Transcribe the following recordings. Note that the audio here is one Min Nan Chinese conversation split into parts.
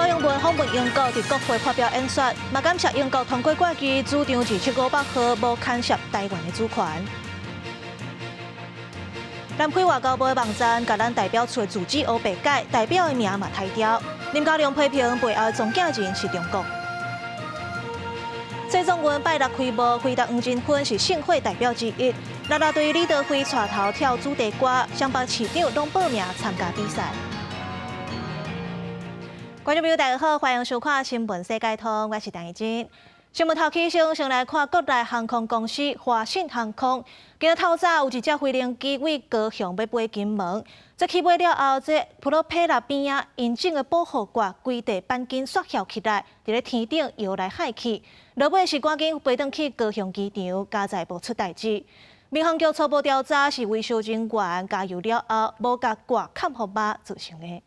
蔡英文訪問英國，佇國會發表演說，嘛感謝英國通過決議，主張27-500號無干涉臺灣的主權。南非外交部的網站，共咱代表處的住址烏白改，代表的名嘛刣掉。林佳龍批評背後的中間人是中國。蔡總文拜六開幕，回答黃仁勳是盛會代表之一。啦啦隊李德輝帶頭跳主題歌，雙北市長攏報名參加比賽。觀眾朋友大家好，歡迎收看新聞世界通，我是陳怡真。新聞頭起先，先來看國內航空公司華信航空，今日透早有一架飛行機對高雄欲飛金門，這起飛了後，這普羅皮拉邊仔引擎的保護蓋規塊鈑金煞翹起來，佇咧天頂搖來晃去，落尾是趕緊飛轉去高雄機場，佳哉無出代誌。民航局初步調查是維修人員加油了後，無共蓋冚予飽造成的。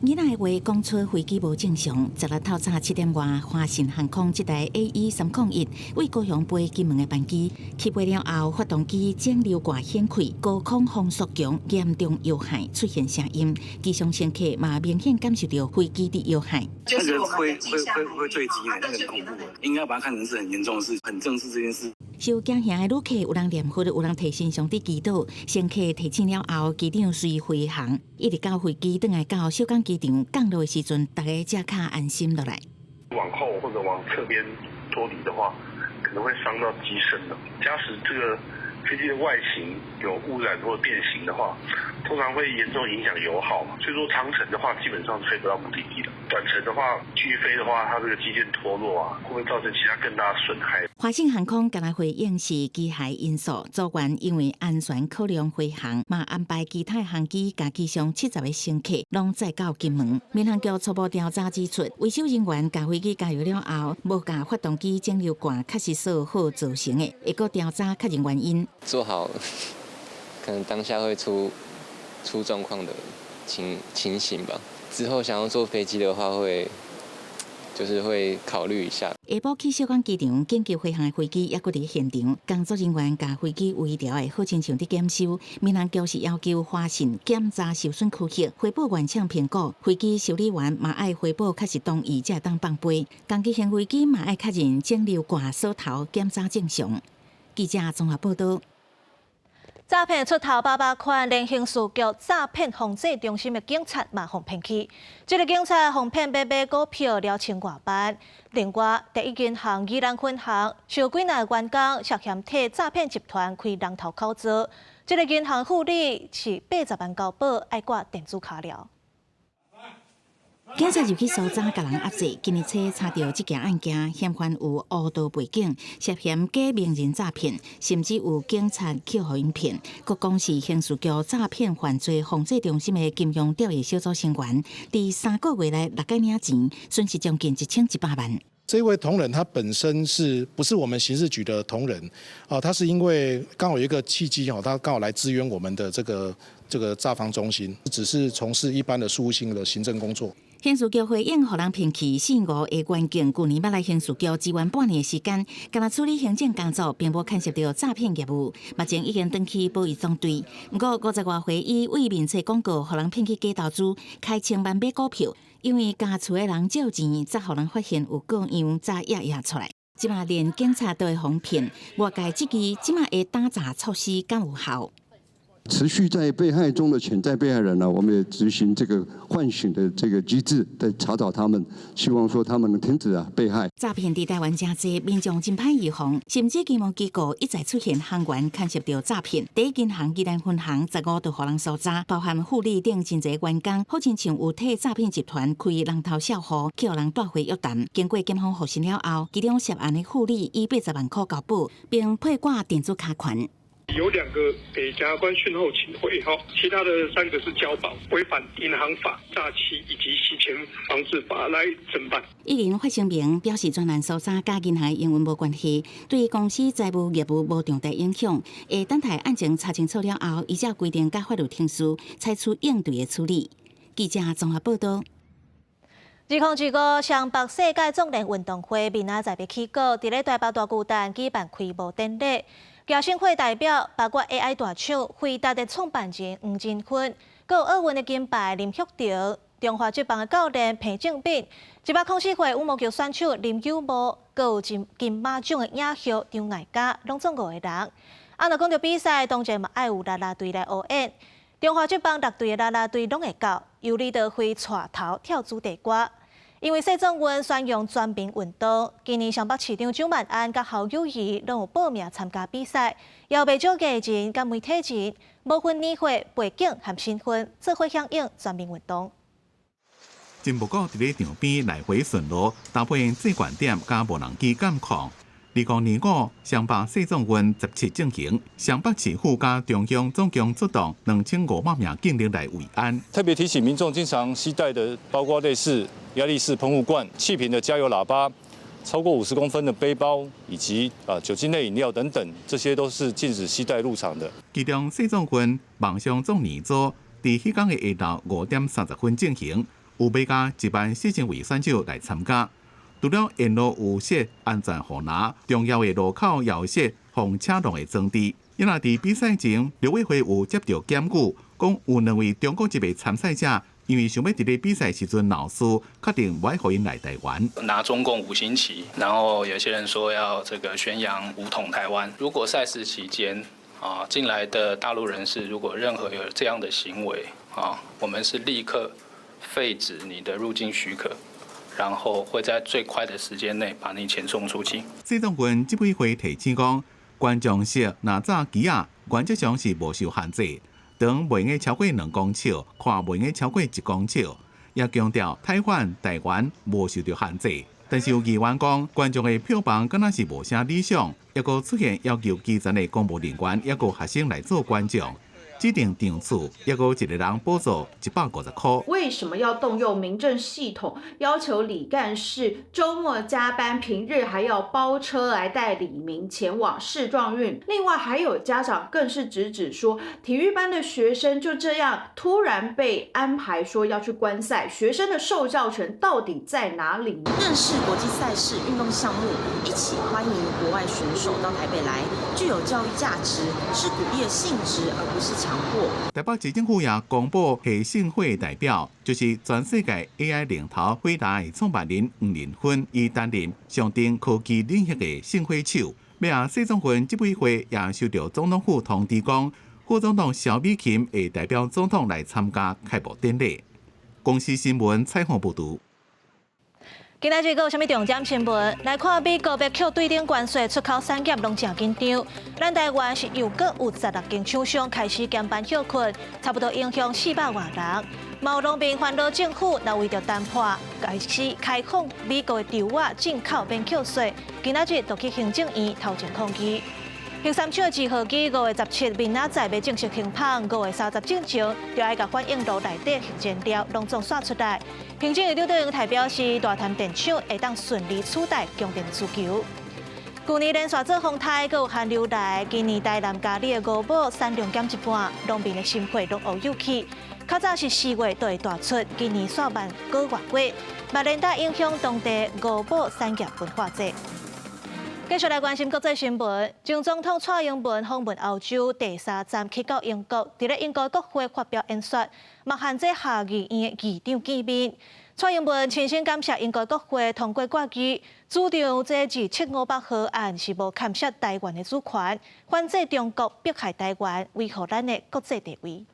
囡仔的話講出飛機無正常。十六透早7點外，華信航空這台 AE301對高雄飛金門的班機起飛了後，發動機整流蓋掀開，高空風速強，嚴重搖晃，出現聲音。機上乘客嘛明顯感受到飛機佇搖晃。那個會會會會墜機的，那個很恐怖。應該把它看成是很嚴重的事，很正視這件事。受驚嚇的旅客有人念佛，有人提神上帝祈禱。乘客提醒了後，機長隨飛航，一直到飛機轉來到小港機場降落的時陣，大家才較安心落來。往後或者往側邊脫離的話，可能會傷到機身的。假使這個飛機的外形有污染或變形的話，通常會嚴重影響油耗嘛。所以說長程的話，基本上飛不到目的地的。短程的話，繼續飛的話，它這個機件脫落啊，會不會造成其他更大的損害？華信航空今日回應是機械因素，組員因為安全考量飛航，嘛安排其他航機共機上70個乘客攏載到金門。民航局初步調查指出，維修人員共飛機加油了後，無共發動機整流蓋確實鎖好造成的，會閣調查確認原因。做好可能當下會出狀況的情形吧。之後想要坐飛機的話，會就是會考慮一下。下晡去小港機場緊急飛航的飛機猶閣佇現場，工作人員共飛機微調的好親像佇檢修。民航局是要求華信檢查受損區域，回報原廠評估。飛機修理員嘛愛回報確實同意才會當放飛。共機型飛機嘛愛確認整流蓋鎖頭檢查正常。記者綜合報道。詐騙出頭百百款，連刑事局詐騙防制中心的警察嘛予騙去。這个警察予騙欲買股票了千外萬。另外，第一銀行宜蘭分行受幾若員工涉嫌替詐騙集團開人頭口座，這个銀行副理是80萬交保，愛掛電子跤鐐。警察入去搜查，共人壓制。今年初查著這件案件，嫌犯有黑道背景，涉嫌假名人詐騙，甚至有警察去予𪜶騙。閣講是刑事局詐騙犯罪防制中心的金融調查小組成員，佇3個月內六擺領錢，損失將近1100萬。這位同仁他本身是不是我們刑事局的同仁？啊，他是因為剛好有一個契機哦，他剛好來支援我們的這個詐防中心，只是從事一般的事務性的行政工作。刑事局回應，予人騙去四五个員警，舊年捌來刑事局支援半年的時間，干焦處理行政工作，並無牽涉著詐騙業務。目前已經轉去保育總隊。毋過50外歲以為面冊廣告，予人騙去假投資，開千萬買股票，因為共厝的人借錢，才予人發現有過樣，才掖掖出來。這馬連警察都會予騙，外界質疑這馬的打詐措施敢有效？持續在被害中的潛在被害人呢，我們也執行這個喚醒的這個機制，在查找他們，希望說他們能停止被害。詐騙佇台灣誠濟，民眾真歹預防，甚至金融機構一再出現行員牽涉著詐騙。第一銀行宜蘭分行15就予人搜查，包含副理等真濟員工，好親像有替詐騙集團開人頭帳戶，去予人帶回約談。經過檢方核實了後，其中涉案的副理以80萬塊交保，並配掛電子跤環。有兩個給檢察官訊後請回哈，其他的三個是交保，違反銀行法、詐欺以及洗錢防治法來偵辦。一人發聲明表示，專案搜查佮銀行營運無關係，對公司財務業務無重大影響。會等待案情查清楚了後，依照規定佮法律程序採取應對的處理。記者綜合報道。2025雙北世界壯年運動會明仔載欲起鼓，佇咧台北大巨蛋舉辦開幕典禮。僑盛會代表包括 AI 大廠輝達的創辦人黃仁勳，閣閣有奧運的金牌林旭庭、中華職棒的教練彭政閔、104歲羽毛球選手林有茂，閣有金馬獎的影后張艾嘉，攏總五個人。啊，若講著比賽，當然嘛愛有啦啦隊來応援。中華職棒六隊的啦啦隊攏會到，由李德輝帶頭跳主題歌。因為世壯運宣揚全民運動，今年雙北市長蔣萬安佮侯友宜攏有報名參加比賽，也有袂少藝人佮媒體人，無分年歲、背景和身份，做伙響應全民運動。真無過佇咧場邊來回巡邏，搭配制管點佮無人機監控。2025雙北世壯運17進行，雙北市府佮中央總共出動2500名警力來維安。特別提醒民眾，經常攜帶的包括類似壓力式噴霧罐、氣瓶的加油喇叭、超過50公分的背包以及酒精類飲料等等，這些都是禁止攜帶入場的。其中世壯運網上壯年組佇彼工的下晝5點30分進行，有欲加1萬4千位選手來參加。除了沿路有設安全護欄，重要的路口也有設防車浪的裝置。因為佇比賽前，陸委會有接著檢舉，講有兩位中國籍的參賽者，因為想欲佇咧比賽時陣鬧事，確定無愛予𪜶來台灣。拿中共五星旗，然後有些人說要這個宣揚武統台灣。如果賽事期間啊進來的大陸人士，如果任何有這樣的行為啊，我們是立刻廢止你的入境許可。然後會在最快的時間內把你遣送出境。世壯運執委會提醒講，觀眾席若紮旗仔，原則上是無受限制，長袂用超過2公尺，寬袂用超過1公尺。也強調台灣台灣無受著限制。但是有議員講，觀眾的票房敢若是無啥理想，抑閣出現要求基層的公務人員，抑閣學生來做觀眾。指定場次，抑閣一個人補助150塊。為什麼要動用民政系統，要求李幹事週末加班，平日還要包車來帶里民前往世壯運？另外，還有家長更是直指說，體育班的學生就這樣突然被安排說要去觀賽，學生的受教權到底在哪裡？認識國際賽事運動項目，一起歡迎國外選手到台北來，具有教育價值，是鼓勵的性質，而不是強迫。台北市政府也公布賀盛會代表，就是全世界 AI 領頭輝達的創辦人黃仁勳，伊擔任象徵科技領域的聖火手。尾仔世壯運執委會也收著總統府通知講，副總統蕭美琴會代表總統來參加開幕典禮。公視新聞採訪報導。今仔日閣有啥物重點新聞？來看美國欲扣對等關稅，出口產業攏誠緊張。咱台灣是又閣有16間廠商開始減班歇睏，差不多影響400外人。嘛有農民煩惱政府，若為著談判，開始開放美國的稻仔進口免扣稅。今仔日就去行政院頭前抗議。核三廠的二號機5月17明仔載欲正式停麭，5月30進前就愛共反應爐內底核燃料攏總煞出來。行政院長卓榮泰表示，大潭電廠會當順利取代供電需求。舊年連續做風颱，閣有寒流來，今年台南佳里的五寶產量減一半，農民的心血攏烏有去。較早是4月就會大出，今年煞慢個月過，嘛連帶影響當地五寶產業文化節。繼續來關心國際新聞，前總統蔡英文訪問歐洲第三站去到英國，佇咧英國國會發表演說，嘛和這下議院的議長見面。蔡英文親身感謝英國國會通過決議，主張這2758號案是無牽涉台灣的主權，反制中國迫害台灣，維護咱的國際地位。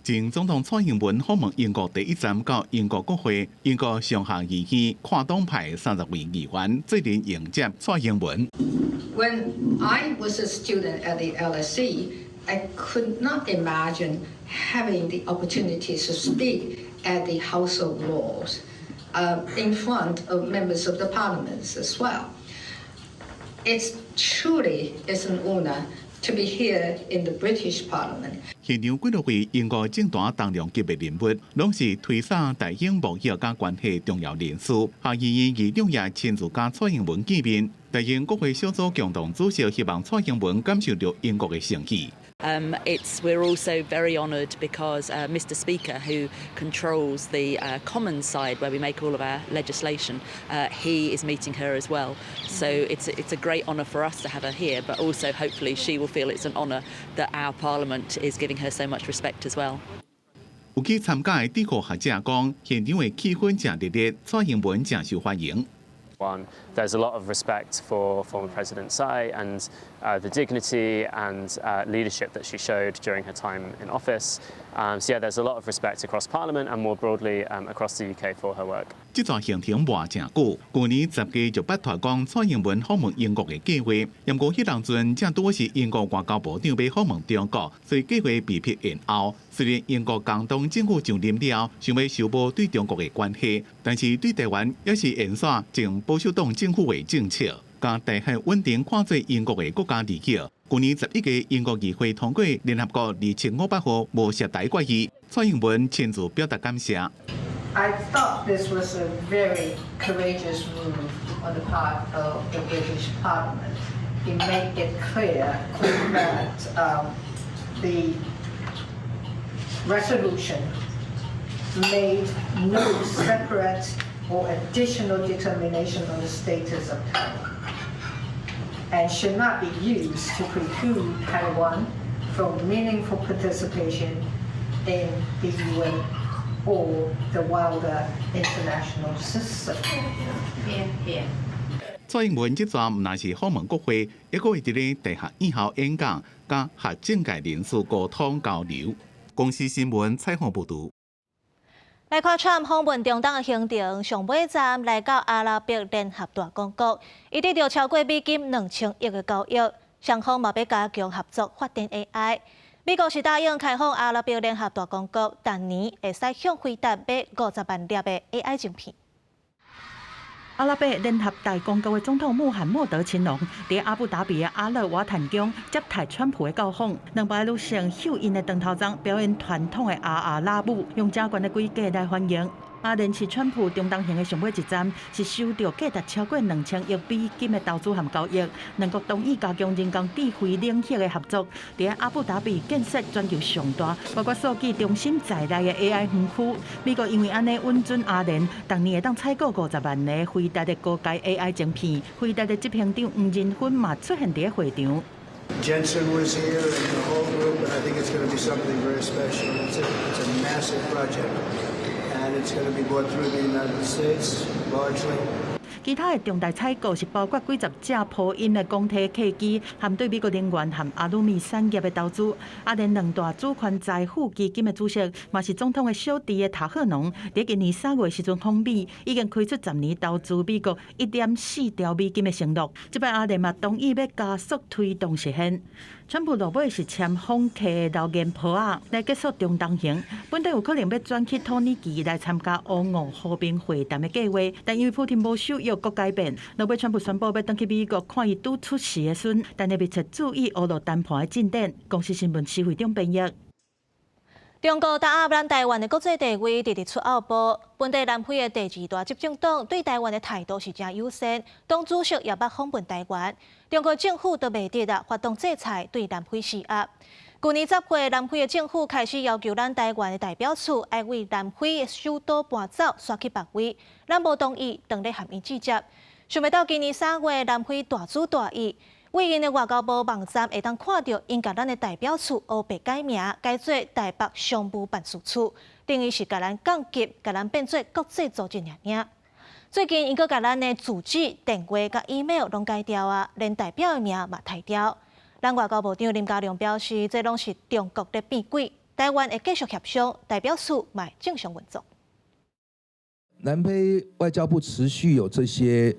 前總統蔡英文訪問英國第一站到英國國會，英國上下議院跨黨派30位議員做陣迎接蔡英文。 When I was a student at the LSE, I could not imagine having the opportunity to speak at the House of Lords in front of members of the parliaments as well. It's truly is an honor to be here in the British Parliament. 現場幾多位英國政壇重量級的人物，攏是推捒台英貿易佮關係重要人士。下議院議長也親自佮蔡英文見面。台英國會小組共同主席希望蔡英文感受著英國的誠意。We're also very honoured because Mr. Speaker, who controls the Commons side where we make all of our legislation, he is meeting her as well. So it's a great honour for us to have her here, but also hopefully she will feel it's an honour that our Parliament is giving her so much respect as well. 有去參加的智庫學者講，現場的氣氛誠熱烈，蔡英文誠受歡迎。 One, there's a lot of respect for former President Tsai and the dignity and leadership that she showed during her time in office. So yeah, there's a lot of respect across Parliament and more broadly across the UK for her work. 這段行程偌誠久，舊年10月就捌提講蔡英文訪問英國的計劃，毋過彼當陣正拄是英國外交部長欲訪問中國，所以計劃被迫延後。雖然英國工黨政府上任了，想欲修補對中國的關係，但是對台灣猶是延續前保守黨政府的政策，共台海穩定看做英國的國家利益。舊年11月，英國議會通過聯合國2758號無涉台決議，蔡英文親自表達感謝。 I thought this was a very courageous move on the part of the British Parliament. It made it clear that the resolution made no separate or additional determination on the status of Taiwan and should not be used to preclude Taiwan from meaningful participation in the UN or the wider international system. 蔡英文這逝毋但是訪問國會，猶閣會佇咧大學院校演講，佮學政界人士溝通交流。公視新聞採訪報導。來看川普訪問中東的行程，上尾站來到阿拉伯聯合大公國，伊得著超過美金2000億的交易，雙方嘛欲加強合作發展 AI。美國是答應開放阿拉伯聯合大公國，逐年會使向輝達買50萬粒的 AI 晶片。阿拉伯聯合大公國的總統穆罕默德親王佇阿布達比的阿勒瓦坦宮接待川普的到訪，200个女性繡𪜶的長頭鬃，表演傳統的阿阿拉舞，用誠懸的規格來歡迎。阿聯是川普中東行的上尾一站，是收著價值超過2000億美金的投資和交易。兩國同意加強人工智慧領域的合作，佇阿布達比建設全球上大，包括數據中心在內的 AI 園區。美國因為按呢允准阿聯，逐年會當採購50萬個輝達的高階 AI 晶片。輝達的執行長黃仁勳嘛出現佇會場。 Jensen was here and the whole group, and I think it's going to be something very special. It's a massive project, and it's going to be bought through the United States largely. 其他的重大採購是包括幾十架波音的公體客機，含對美國能源和阿魯米產業的投資。阿聯兩大主權財富基金的主席，嘛是總統的小弟的塔赫農，佇今年3月時陣訪美，已經開出10年投資美國1.4兆美金的承諾。這擺阿聯嘛同意欲加速推動實現。川普落尾是簽訪客的留言簿仔來結束中東行，本底有可能欲轉去土耳其來參加烏俄和平會談的計劃，但因為普丁無守約，閣改變。落尾川普宣布欲轉去美國看伊拄出世的孫，但會密切注意烏俄談判的進展。公視新聞施會長編譯。中國打壓咱台灣的國際地位，直直出奧步。本底南非的第二大執政黨對台灣的態度是誠友善，黨主席也捌訪問台灣。中國政府都袂得啊，發動制裁對南非施壓。舊年10月，南非的政府開始要求咱台灣的代表處愛對南非的首都搬走，徙去別位。咱無同意，當咧和𪜶計較。想袂到今年3月，南非大主大意。對𪜶的外交部網站會當看著，𪜶共咱的代表處烏白改名，改做台北商務辦事處，等於是共咱降級，共咱變做國際組織爾爾。最近，𪜶閣共咱的住址、電話佮 email 攏改掉啊，連代表的名嘛刣掉。咱外交部長林佳龍表示，這攏是中國咧變鬼，台灣會繼續協商，代表處嘛會正常運作。南非外交部持續有這些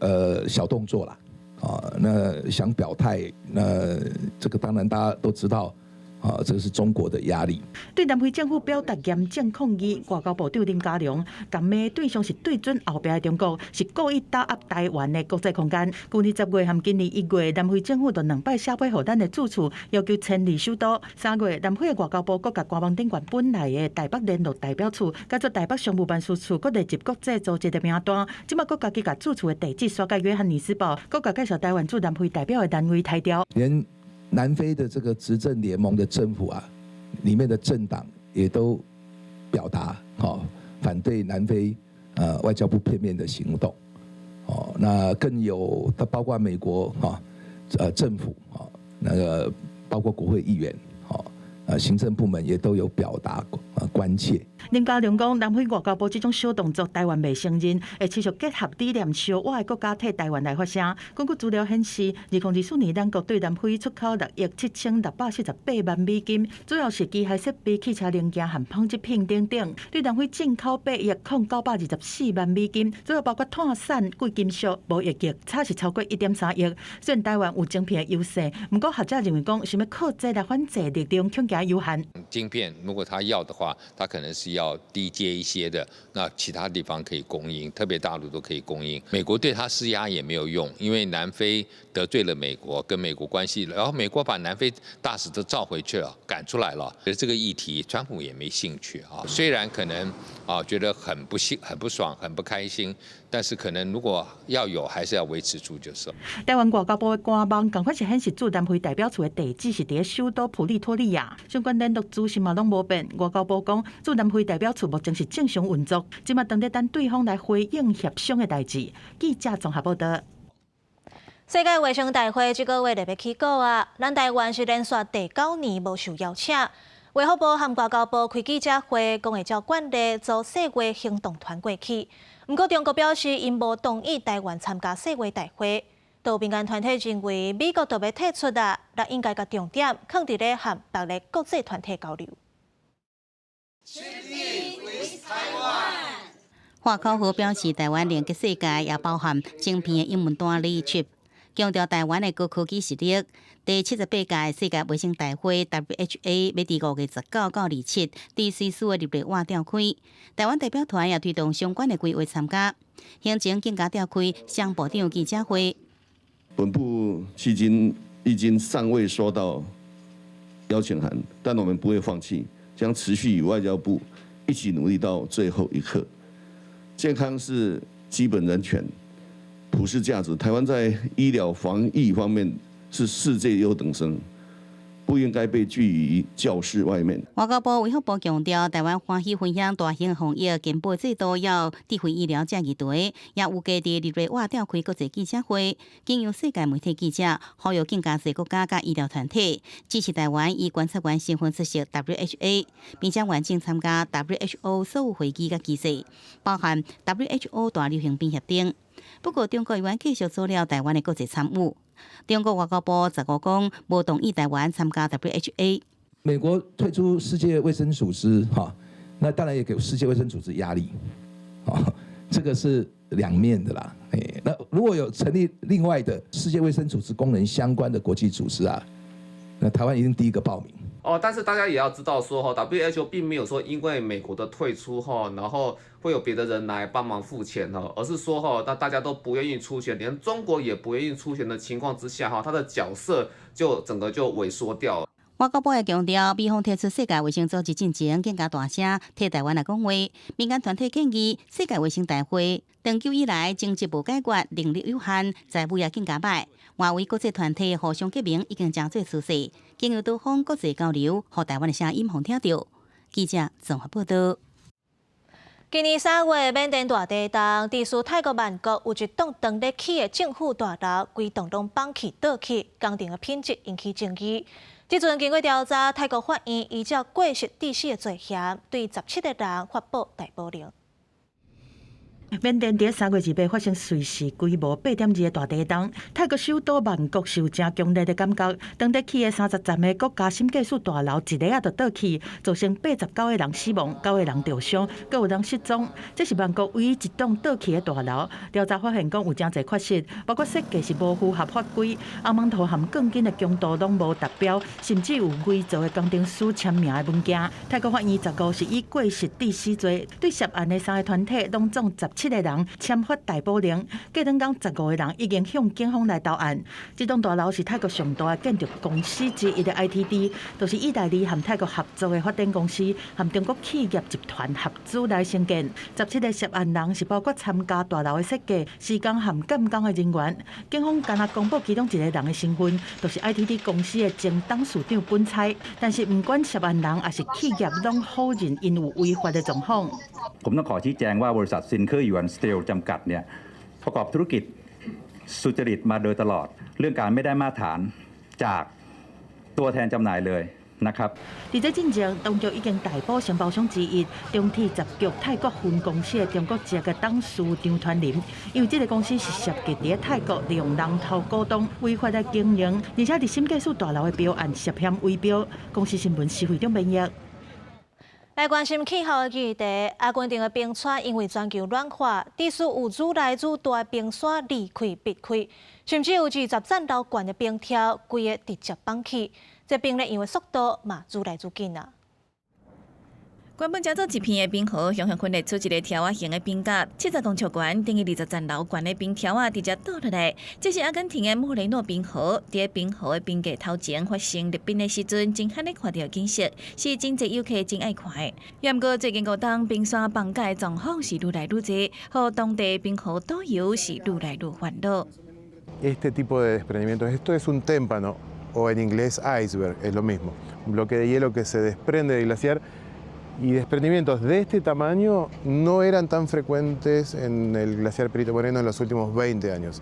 小動作啦。啊，那想表態，那這個當然大家都知道，啊，這個是中國的壓力。對南非政府表達嚴正抗議，外交部長林佳龍共罵對象是對準後壁的中國，是故意打壓台灣的國際空間。舊年10月和今年1月，南非政府就兩擺寫批予咱的駐處，要求遷離首都。3月，南非的外交部閣共官網頂懸本來的台北聯絡代表處，改做台北商務辦事處，閣列入國際組織的名單。這擺閣家己共駐處的地址徙到約翰尼斯堡，閣共介紹台灣駐南非代表的單位刣掉。連南非的這個執政聯盟的政府啊，裡面的政黨也都表達反對南非外交部片面的行動。哦，那更有，它包括美國哈，政府啊，那個包括國會議員，行政部門也都有表達關切。林佳龍講，南非外交部這種小動作，台灣袂承認，會持續結合理念相倚的國家替台灣來發聲。根據資料顯示，2024年兩國對南非出口6億7648萬美金，主要是機械設備、汽車零件和紡織品等等。對南非進口8億0924萬美金，主要包括炭產、貴金屬、貿易額差是超過1.3億。雖然台灣有晶片的優勢，毋過學者認為講，想欲靠這來反制力量恐驚有限。晶片如果他要的話，他可能是要低階一些的，那其他地方可以供應，特別大陸都可以供應。美國對他施壓也沒有用，因為南非得罪了美國，跟美國關係，然後美國把南非大使都召回去了，趕出來了。所以這個議題，川普也沒興趣啊。雖然可能啊覺得很不幸、很不爽、很不開心，但是可能如果要有，還是要維持住就是。台灣外交部的官網仝款是顯示駐南非代表處的地址是佇首都普利托利亞，相關聯絡資訊嘛攏無變。外交部講，駐南非代表處目前是正常運作，這馬當咧等對方來回應協商的代誌。記者綜合報道。世界衛生大會這個月就欲起鼓啊，咱台灣是連續第九年無受邀請。衛福部和外交部開記者會，講會照慣例組世衛行動團過去。毋過中國表示，𪜶無同意台灣參加世衛大會。有民間團體認為，美國都欲退出啊，咱應該共重點放佇咧和別个國際團體交流。華口號表示，台灣連結世界，也包含晶片的英文單字 chip，強調台灣的高科技實力。第78屆世界衛生大會 WHA 欲佇5月19到27，佇瑞士的日內瓦召開。台灣代表團也推動相關的規劃參加。行前更加召開雙部長記者會。本部迄今已經尚未收到邀請函，但我們不會放棄，將持續與外交部一起努力到最後一刻。健康是基本人權、普世價值。台灣在醫療防疫方面是世界優等生，不應該被拒於教室外面。外交部、衛福部強調，台灣歡喜分享大型防疫健保制度，猶智慧醫療這議題，也預計佇日內瓦召開國際記者會，經由世界媒體記者呼籲更加濟國家佮醫療團體支持台灣以觀察員身份出席 WHA，並且完整參加 WHO 所有會議佮機制，包含 WHO 大流行病協定。不過，中國猶原繼續阻撓台灣的國際參與。中國外交部十五講，無同意台灣參加 WHA。美國退出世界衛生組織，哈，那當然也給世界衛生組織壓力，啊，這個是兩面的啦。哎，那如果有成立另外的世界衛生組織功能相關的國際組織啊，那台灣一定第一個報名。哦，但是大家也要知道說哈，WHO 並沒有說因為美國的退出哈，然後會有別的人來幫忙付錢哦，而是說哈，那大家都不願意出錢，連中國也不願意出錢的情況之下哈，它的角色就整個就萎縮掉了。外交部也強調，美方退出世界衛生組織進前，更加大聲替台灣來講話。民間團體建議，世界衛生大會長久以來爭執無解決，能力有限，財務也更加歹。外圍國際團體互相結盟已經成做趨勢，經由多方國際交流，予台灣的聲音予聽著。記者綜合報道。今年3月，緬甸大地震，佇斯泰國曼谷有一棟當咧起的政府大樓，規棟攏崩去倒去，工程的品質引起爭議。這陣經過調查，泰國法院依照過失致死的罪嫌，對17個人發布逮捕令。緬甸佇3月28發生芮氏規模8.2的大地震，泰國首都曼谷受誠強烈的感覺。當咧起的30層的國家審計署大樓一下仔就倒去，造成89個人死亡，9個人著傷，閣有人失蹤。這是曼谷唯一一棟倒去的大樓。調查發現講有誠濟缺失，包括設計是無符合法規，紅網塗和鋼筋的強度攏無達標，甚至有偽造的工程師簽名的物件。泰國法院15是以過失致死罪，對涉案的三個團體攏總十七个人簽發逮捕令。過兩工15個人已經向警方來投案。這棟大樓是泰國上大的建築公司之一的 ITD，就是意大利和泰國合作的發展公司，和中國企業集團合資來興建。17個涉案人是包括參加大樓的設計、施工和監工的人員。警方敢若公布其中一個人的身份，就是 ITD 公司的前董事長本差。但是毋管涉案人抑是企業，攏否認𪜶有違法的狀況。 ผมต้องขอชี้แจงว่าบริษัทซินเคอร์หยวนสตีลจำกัดเนี่ยประกอบธุรกิจสุจริตมาโดยตลอด เรื่องการไม่ได้มาตรฐานจากตัวแทนจำหน่ายเลยนะครับ 佇這進前，當局已經逮捕承包商之一中鐵十局泰國分公司的中國籍的董事張傳林，因為這个公司是涉及佇泰國利用人頭股東違法來經營，而且佇審計署大樓的標案涉嫌圍標。公視新聞施惠中編譯。來關心氣候的議題，阿根廷的冰川因為全球暖化，致使有愈來愈大冰山離開裂開，甚至有20層樓懸的冰柱，規个直接崩去。這冰咧，因為速度嘛愈來愈緊啊。原本只做一片的冰河，雄雄分裂出一个柱仔形的冰甲，70公尺懸，等於20層樓懸的冰柱仔直接倒落來。這是阿根廷的莫雷諾冰河，佇冰河的冰架頭前發生裂冰的時陣，真罕咧看著景色，是真濟遊客真愛看的。毋過最近5冬冰山崩解的狀況是愈來愈濟，予當地冰河導遊是愈來愈煩惱。 Este tipo de desprendimientos, esto es un témpano o en inglés iceberg, es lo mismo, un bloque de hielo que se desprende del glaciar y desprendimientos de este tamaño no eran tan frecuentes en el glaciar Perito Moreno en los últimos 20 años.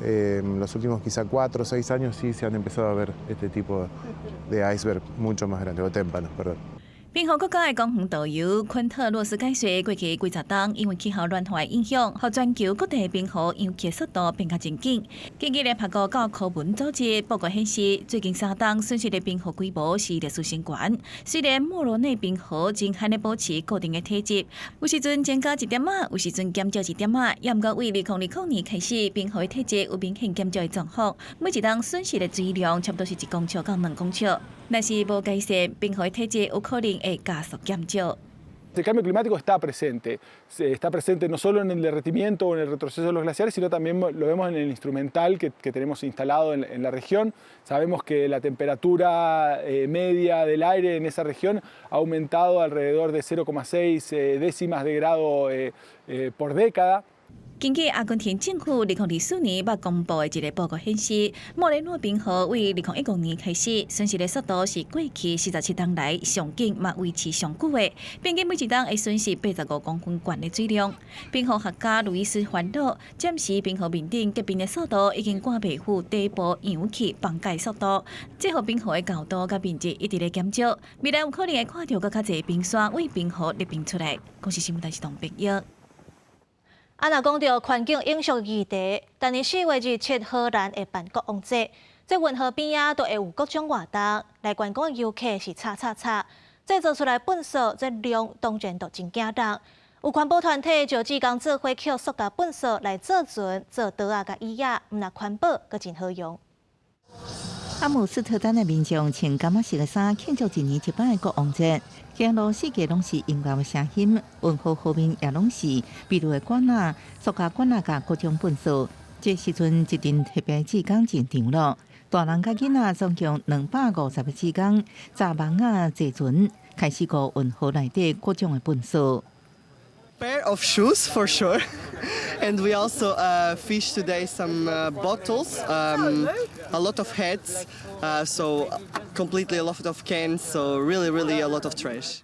En los últimos quizá 4 o 6 años sí se han empezado a ver este tipo de iceberg mucho más grande, o témpanos, perdón. 冰河國家的公園導遊昆特洛斯解說，過去幾十冬因為氣候暖化的影響，予全球各地冰河融去速度變較真緊。根據聯合國教科文組織報告顯示，最近3冬損失的冰河規模是歷史新高。雖然莫羅內冰河真罕咧保持固定的體積，有時陣增加一點仔，有時陣減少一點仔。也毋過為2020年開始，冰河的體積有明顯減少的狀況。每一冬損失的水量差不多是1公尺到2公尺。若是無改善，冰河的體積有可能會加速減少。 El cambio climático está presente, está presente no solo en el derretimiento o en el retroceso de los glaciares, sino también lo vemos en el instrumental que tenemos instalado en la región. Sabemos que la temperatura media del aire en esa región ha aumentado alrededor de 0,6 décimas de grado por década. 根據阿根廷政府2024年捌公布的一个報告顯示，莫雷諾冰河為2015年開始損失的速度是過去47冬來上緊嘛維持上久的，平均每一冬會損失85公分懸的水量。冰河學家路易斯煩惱，暫時冰河面頂結冰的速度已經趕袂赴底部融去崩解速度，這予冰河的厚度佮面積一直咧減少，未來有可能會看著閣較濟冰山為冰河裂冰出來。公視新聞台是董碧玉。啊，若講著環境永續議題，逐年4月27，荷蘭會辦國王節，這運河邊仔都會有各種活動，來觀光遊客是插插插，製造出來糞埽這量當然就真驚人。有環保團體就志工做伙抾塑膠糞埽來做船、做桌仔佮椅仔，毋但環保，閣真好用。阿姆斯特丹的民眾穿柑仔色的衫慶祝一年一擺的國王節，街路四界攏是音樂的聲音，運河河面也攏是美麗的罐仔、塑膠罐仔佮各種糞埽。這時陣一陣特別志工進場咯，大人佮囡仔總共250個志工，紮網仔坐船，開始顧運河內底各種的糞埽。 Pair of shoes for sure, and we also fish today some bottles, a lot of hats, so completely a lot of cans, so really, really a lot of trash.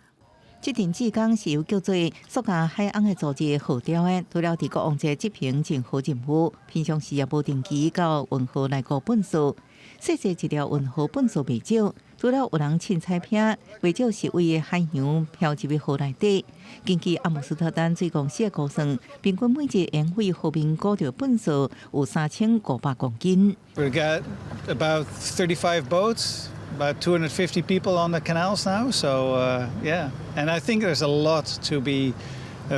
這陣志工是由叫做塑膠海翁的組織號召的，除了佇國王節執行真好任務，平常時也無定期到運河來顧糞埽。細細一條運河糞埽袂少，除了有人凊彩拋，袂少是對海洋飄入去河內底。根據阿姆斯特丹水公司的估算，平均每日沿海河面顧著糞埽有3500公斤。 We got about 35 boats, about 250 people on the canals now. So yeah, and I think there's a lot to be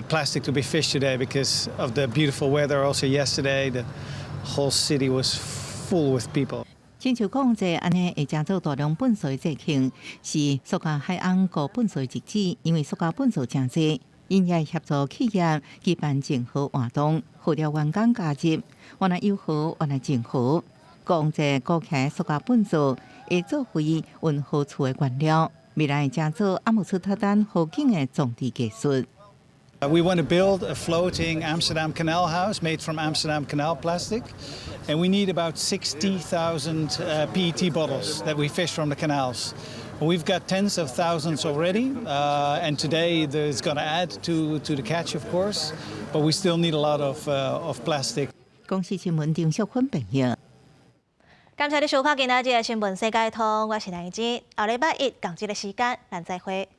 plastic to be fished today because of the beautiful weather. Also yesterday, the whole city was full with people. 親像講這按呢會成做大量糞埽的節慶，是塑膠海翁顧糞埽的日子，因為塑膠糞埽誠濟， 𪜶也協助企業舉辦整合活動，號召員工加入，原來友好，原來整合。講這高起塑膠糞埽會做為運河厝的原料，未來將做阿姆斯特丹河景的裝置藝術。 We want to build a floating Amsterdam Canal house made from Amsterdam Canal plastic, and we need about 60,000 PET bottles that we fish from the canals. We've got tens of thousands already, and today there's going to add to the catch, of course, but we still need a lot of plastic. 公視新聞張淑芬編譯。感謝你收看今仔日的新聞世界通，我是梁怡之，後禮拜一仝這个時間，咱再會。